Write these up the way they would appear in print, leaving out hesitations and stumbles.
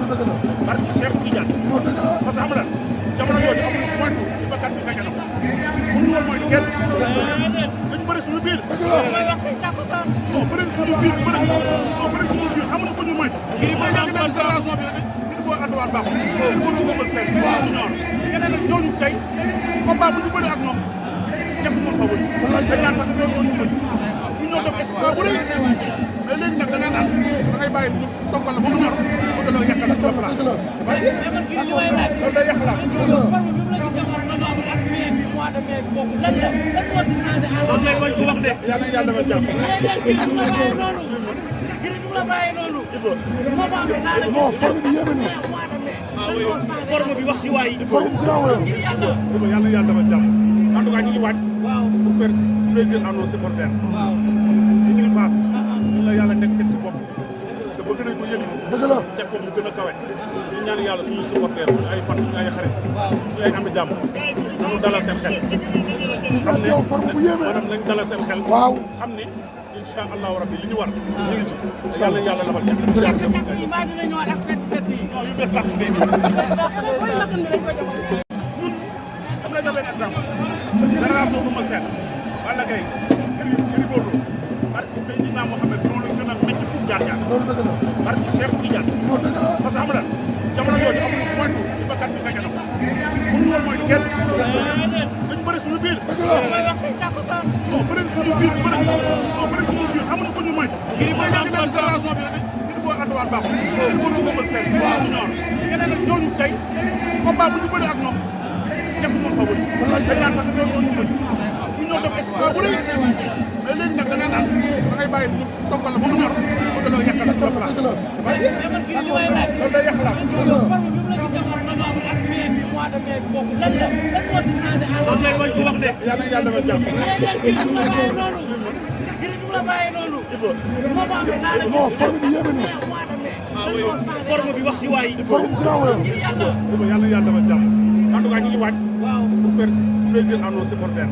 parce que Cheikh Tidiane parce que xam nga jamono yooyu amul moytu ci bakkat bi fekke na ko mënu woon moytu kenn dañ bëri suñu biir non bëri suñu biir bëri suñu biir amuñu ko ñu moytu mais léegi nag génération bi nit boo anduwaat baaxul nit boo doon ko seen ñor yeneen ak ñooñu tey combat bu ñu bëri ak ñoom ñëpp mën fa wëñ dañ naan sax loolu ñu mën ñu ñoo def exploit bu rëy mais léegi nag da nga naan da ngay bàyyi ñu toggal la ba mu ñor ba nga doon yàqal sa place loolu day yàqalaat loolu lay bañ ko wax de yàlla na yàlla defal jàmm non forme bi yéeme na. forme bi wax ci waay forme bi grand wala. yàlla na yàlla defal jàmm en tout cas ñu ngi waaj pour faire plaisir à nos supporters ñu ngi Fass ñu la yàlla nekk teg ci bopp te bëgg nañ ko yëg dëgg la teg ko mu gën a kawe ñu ñaan yàlla suñu supporters suñu ay fan suñu ay xarit suñu ay ami jàmm nañu dalal seen xel xam ne forme bu yéeme maanaam nañ dalal seen xel waaw xam ne incha allahu rabbi li ñu war ñu ngi ci yàlla yàlla lafal jàmm yu bees tax day ñun am na benn exemple génération bu ma seet Balla Gaye Gris Bordeaux parce que Seydina Mohamed noonu la gën a métti fu jaar-jaar loolu dëgg la parce que Cheikh Tidiane parce que xam nga jamono yooyu amul moytu ci bakkat bi fekke na ko mënu woon moytu kenn dañ bëri suñu biir non bëri suñu biir bëri suñu biir amuñu ko ñu moytu mais léegi nag génération bi nit boo anduwaat baaxul nit boo doon ko seen ñor yeneen ak ñooñu tey combat bu ñu bëri ak ñoom ñëpp mën fa wëñ dañ naan sax loolu ñu mën ñu ñoo def exploit bu rëy mais léegi nag da nga naan da ngay bàyyi ñu toggal la ba mu ñor ba nga doon yàqal sa place loolu day yàqalaat loolu lay bañ ko wax de yàlla na yàlla defal jàmm non forme bi yéeme na. forme bi wax ci waay forme bi grand wala. yàlla na yàlla defal jàmm en tout cas ñu ngi waaj pour faire plaisir à nos supporters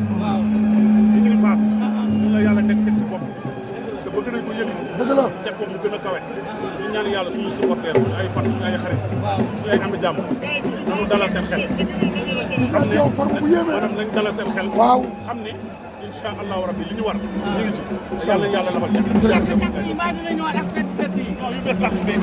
ñu ngi Fass ñu la yàlla nekk teg ci bopp te bëgg nañ ko yëg dëgg la teg ko mu gën a kawe ñu ñaan yàlla suñu supporters suñu ay fan suñu ay xarit suñu ay ami jàmm nañu dalal seen xel xam ne forme bu yéeme maanaam nañ dalal seen xel waaw xam ne incha allahu rabbi li ñu war ñu ngi ci yàlla yàlla lafal jàmm yu bees tax day